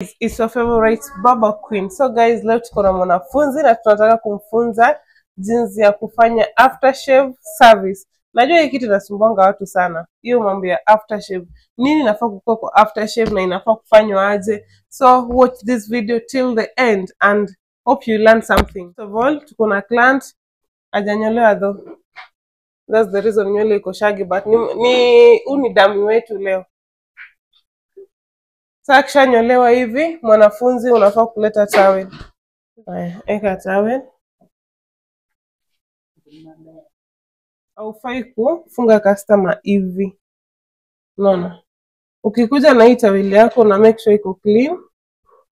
It's your favorite Baba Queen. So guys, leo tuko na mwanafunzi na tunataka kumfunza jinsi ya kufanya aftershave service. Najua hii kitu inasumbuanga watu sana, hiyo mambo ya aftershave. Nini inafaa kukua kwa aftershave na inafaa kufanywa aje? So watch this video till the end and hope you learn something. First of all, tuko na client hajanyolewa though. That's the reason nywele iko shaggy, but ni huu ni damu wetu leo. Sasa akishanyolewa hivi, mwanafunzi unafaa kuleta towel. Haya, eka towel. Haufai kufunga customer hivi. Unaona? Ukikuja na hii towel yako una make sure iko clean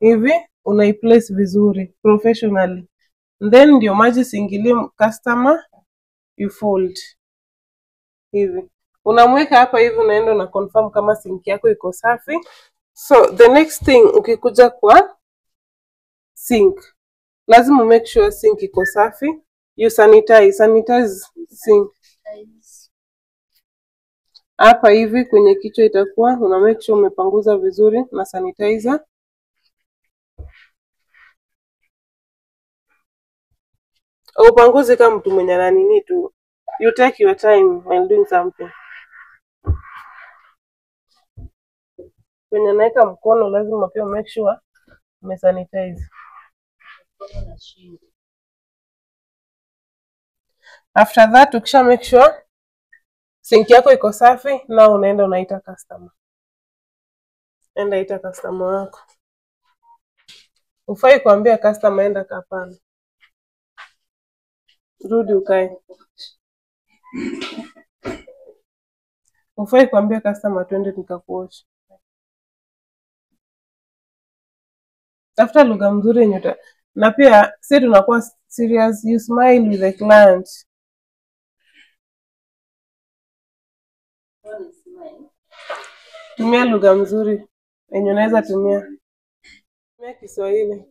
hivi, unaiplace vizuri professionally. Then ndio maji siingilie customer, you fold hivi. Unamweka hapa hivi, unaenda una confirm kama sink yako iko safi. So the next thing, ukikuja kwa sink, lazima make sure sink iko safi. You sanitize sink. Hapa hivi kwenye kichwa itakuwa una make sure umepanguza vizuri na sanitizer. Upanguzi kama mtu mwenye ana nini tu. You take your time while doing something. Kwenye naweka mkono lazima pia make sure umesanitize. After that, ukisha make sure sink yako iko safi, na unaenda unaita customer. Enda ita customer wako. Ufai kuambia customer enda kapana. Rudi ukae. Ufai kuambia customer twende nikakuoshe. Tafuta lugha mzuri yenye na pia si tunakuwa serious, you smile with the client. Tumia lugha mzuri yenye unaweza tumia. Tumia Kiswahili.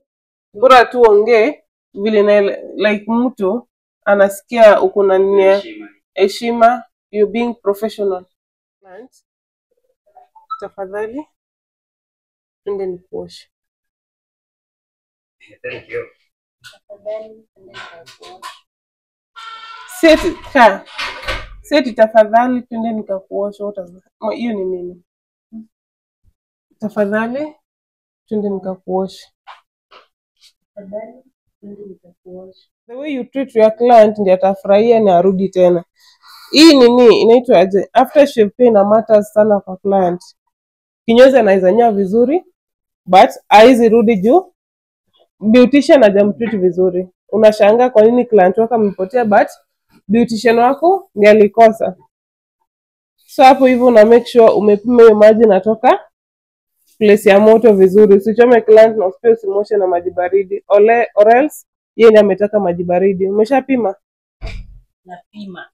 Bora tu ongee vile na like mtu anasikia uko na nini, heshima, you being professional. Client, tafadhali twende nikuoshe. Thank you. Seti ka. Seti tafadhali twende nikakuoshe. Hiyo ni nini? Tafadhali twende nikakuoshe. Tafadhali twende nikakuoshe. The way you treat your client ndiye atafurahia na arudi tena. Hii nini inaitwa aje? Aftershave pia ina matters sana kwa client. Kinyozi anaweza nyoa vizuri but haizi rudi juu beautician hajamtreat vizuri. Unashangaa kwa nini client wako amepotea, but beautician wako ndiye alikosa. So hapo hivyo una make sure umepima hiyo maji natoka place ya moto vizuri. Usichome client na usipie usimoshe na maji baridi. Or else yeye ndiye ametaka maji baridi. Umeshapima? Napima.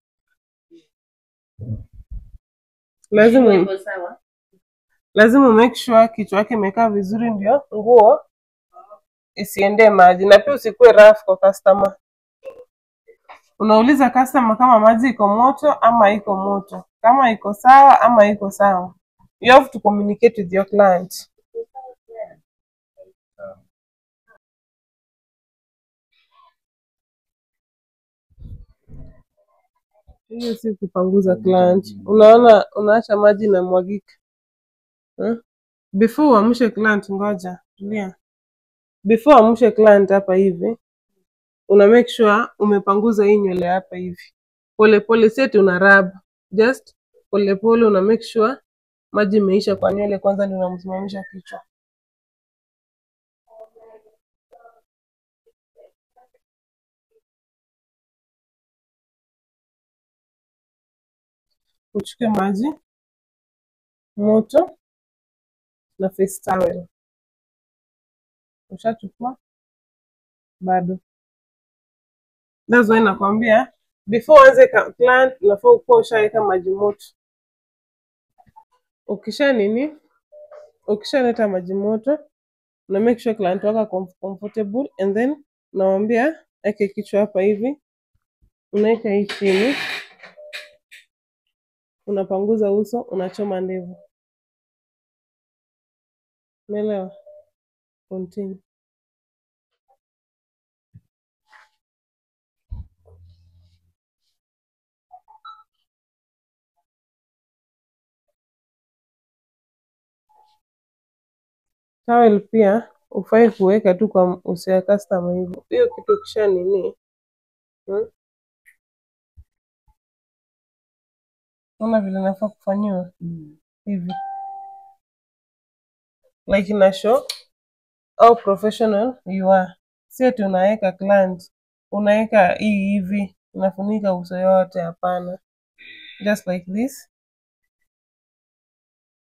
Lazima sawa. Lazima make sure kichwa yake imekaa vizuri ndio nguo isiende maji. Na pia usikue rough kwa customer. Unauliza customer kama maji iko moto ama iko moto, kama iko sawa ama iko sawa. You have to communicate with your client. Hiyo si kupanguza client. Unaona unaacha maji na mwagika. Before uamshe client, ngoja tulia. Before uamshe client hapa hivi, una make sure umepanguza hii nywele hapa hivi. Pole pole, si una rub. Just pole pole una make sure maji imeisha kwa nywele kwanza ndio unamsimamisha kichwa. Uchukue maji moto na face towel. Ushachukua? Bado. That's why nakwambia before uanze client unafaa kuwa ushaweka maji moto. Ukisha nini? Ukishaleta maji moto, una make sure client wako comfortable and then unamwambia eke kichwa hapa hivi. Unaweka hii chini. Unapanguza uso, unachoma ndevu. Umeelewa? Continue. Towel pia hufai kuweka tu kwa uso ya customer hivyo. Hiyo kitu kisha nini? Unaona vile nafaa kufanyiwa hivi. Like ina show how professional you are. Si ati unaweka client, unaweka hii hivi, unafunika uso yote, hapana. Just like this.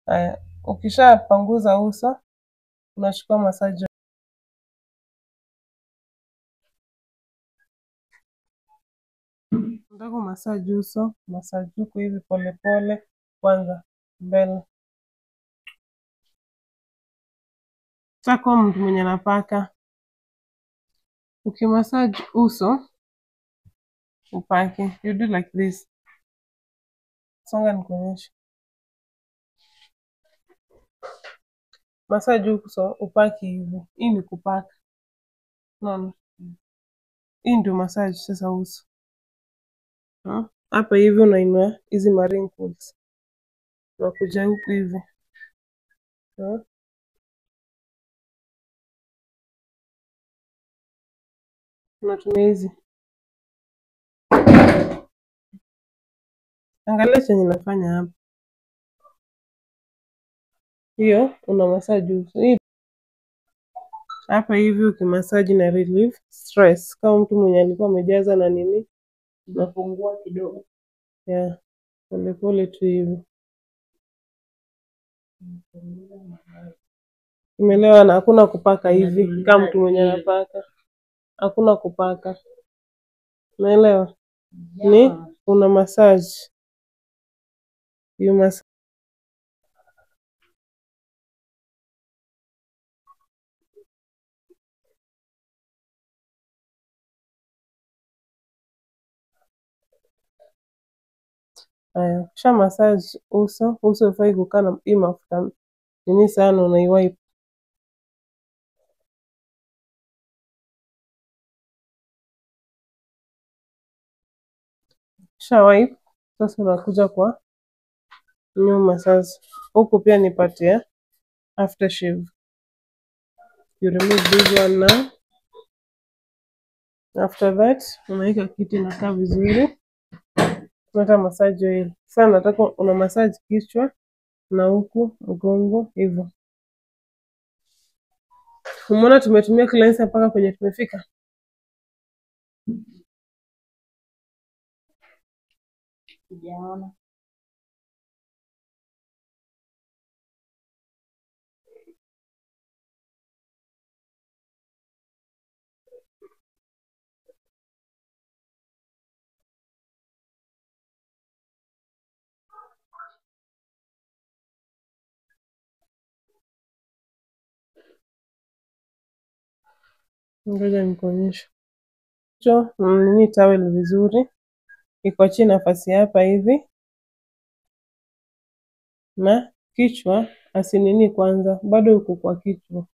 Haya, ukishapanguza uso, unachukua massage. Unataka massage uso, massage huku hivi pole pole kwanza mbele. Sasa kwa mtu mwenye anapaka, ukimassage uso upake, you do like this. Songa nikuonyeshe. Massage uso upake hivi. Hii ni kupaka. Unaona? Hii ndio massage sasa uso. Hapa hivi unainua hizi ma wrinkles. Unakuja huku hivi. Unatumia hizi. Angalia chenye nafanya hapa. Hiyo una massage uso. Hii hapa hivi ukimassage na relieve stress. Kama mtu mwenye alikuwa amejaza na nini, Unapungua kidogo. Yeah, pole pole tu hivi. Umeelewa? Na hakuna kupaka hivi kama mtu mwenye anapaka. Hakuna kupaka. Umeelewa? Ni una massage. You massage. Haya, ukisha massage uso, uso hufai kukaa na hii mafuta nini sana, unaiwipe. Ukisha wipe, sasa unakuja kwa nyuma sasa. Huku pia ni part ya aftershave. You remove this one now. After that, unaweka kitu inakaa vizuri. Unataka massage oil. Sasa nataka una massage kichwa na huku mgongo hivyo. Umeona tumetumia cleanser mpaka kwenye tumefika? Sijaona. Ngoja nikuonyeshe. Hicho nini towel vizuri. Ikuachie nafasi hapa hivi. Na kichwa asinini kwanza, bado uko kwa kichwa.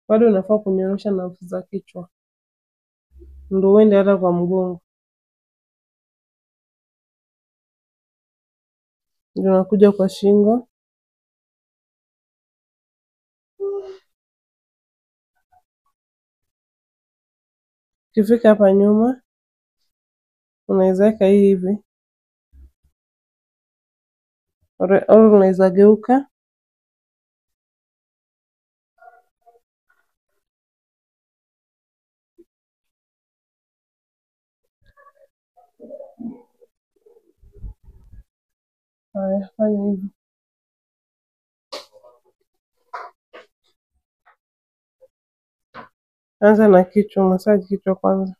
Bado unafaa kunyorosha nafsi za kichwa. Ndio uende hata kwa mgongo. Ndio unakuja kwa shingo. Ukifika hapa nyuma unaweza weka hii hivi. Au unaweza geuka. Haya, fanya hivi. Anza na kichwa, massage kichwa kwanza.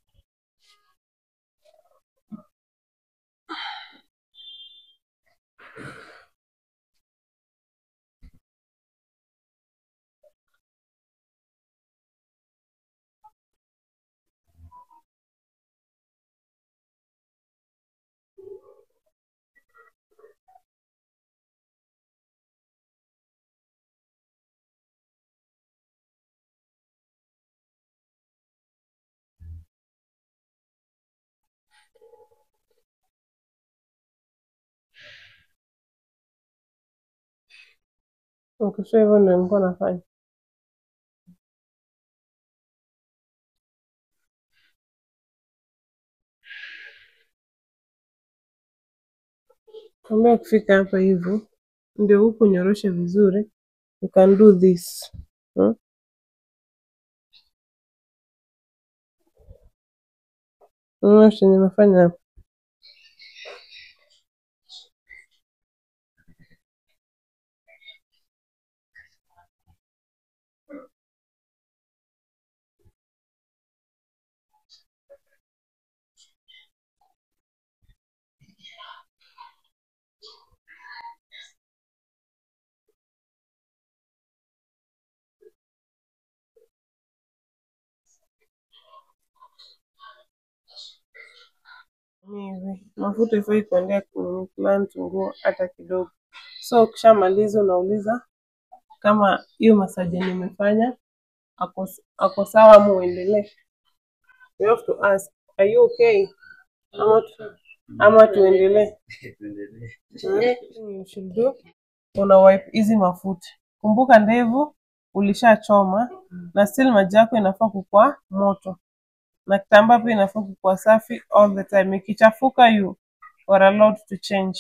Ukisha hivyo ndio nilikuwa nafanya. Kwambia kufika hapa hivi ndio huku nyoroshe vizuri. You can do this. Unaona chenye nafanya hapa? Hivi mafuta ifai kuendea client nguo hata kidogo. So ukishamaliza unauliza kama hiyo massage yenye umefanya ako sawa ama uendelee. You have to ask, are you okay? Ama tuendelee. You should do, una wipe hizi mafuta. Kumbuka ndevu ulishachoma na still maji yako inafaa kukua moto. Na kitambaa pia inafaa kukua safi all the time. Ikichafuka you are allowed to change.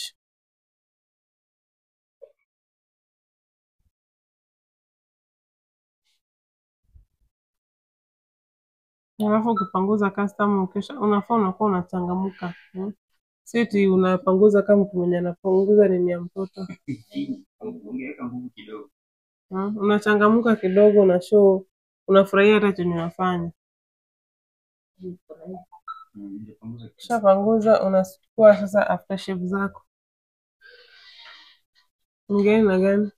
Alafu ukipanguza customer ukisha unafaa unakuwa unachangamka. Si eti unapanguza kama mtu mwenye anapanguza nini ya mtoto. Ungeweka nguvu kidogo. Unachangamka kidogo, una show, unafurahia hata chenye unafanya. Ukishapanguza unachukua sasa aftershave zako. Ni gani na gani?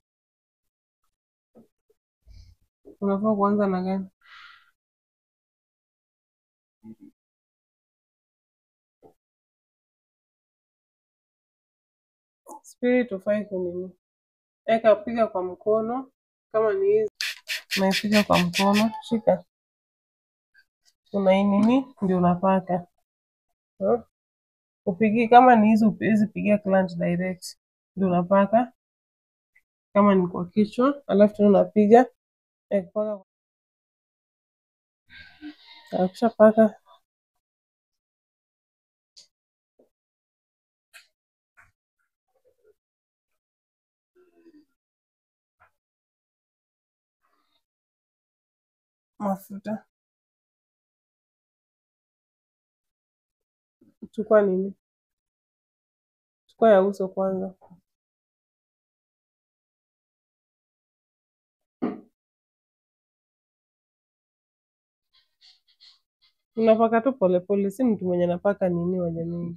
Unafaa kuanza na gani? Spirit hufai kunini. Eka piga kwa mkono kama ni hizi. Unaipiga kwa mkono, shika. Unainini ndio unapaka. Upigi kama ni hizi hizi pigia client direct ndio unapaka. Kama ni kwa kichwa, alafu tena unapiga paka. Ukishapaka mafuta. Chukua nini? Chukua ya uso kwanza. Unapaka tu polepole, si mtu mwenye anapaka nini wa jamii.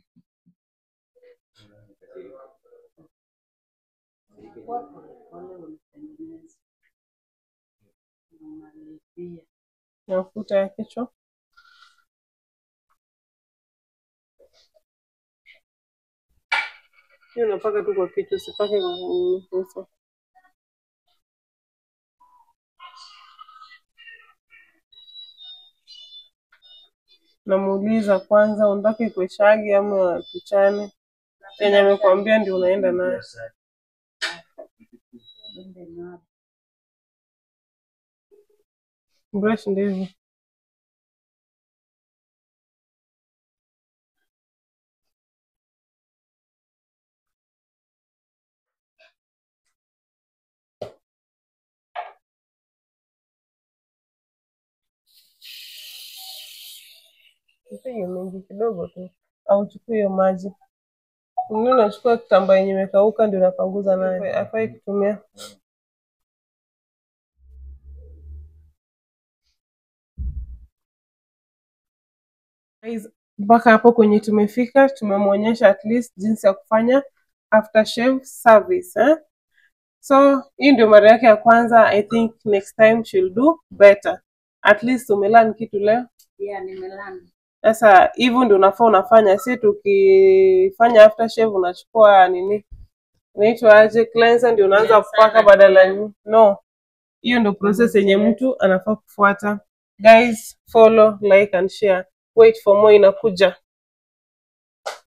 Kwa polepole unatengeneza. Unalipia. Mafuta ya kichwa. Hiyo unapaka tu kwa kichwa, usipake kwa uso. Namuuliza kwanza unataka ikuwe shagi ama tuchane? Yenye amekuambia ndio unaenda nayo. Brush ndio hivyo. Upige mengi kidogo tu au chukue hiyo maji. Mwingine unachukua kitambaa yenye imekauka ndio unapanguza nayo. Hafai kutumia. Guys, mpaka hapo kwenye tumefika, tumemwonyesha at least jinsi ya kufanya aftershave service, eh? So hii ndio mara yake ya kwanza. I think next time she'll do better. At least umelearn kitu leo. Yeah, nimelearn. Sasa hivyo ndio unafaa unafanya, si tukifanya aftershave unachukua nini inaitwa aje cleanser ndio unaanza kupaka badala ya no. Hiyo ndio process yenye mtu anafaa kufuata. Guys, follow, like and share. Wait for more inakuja.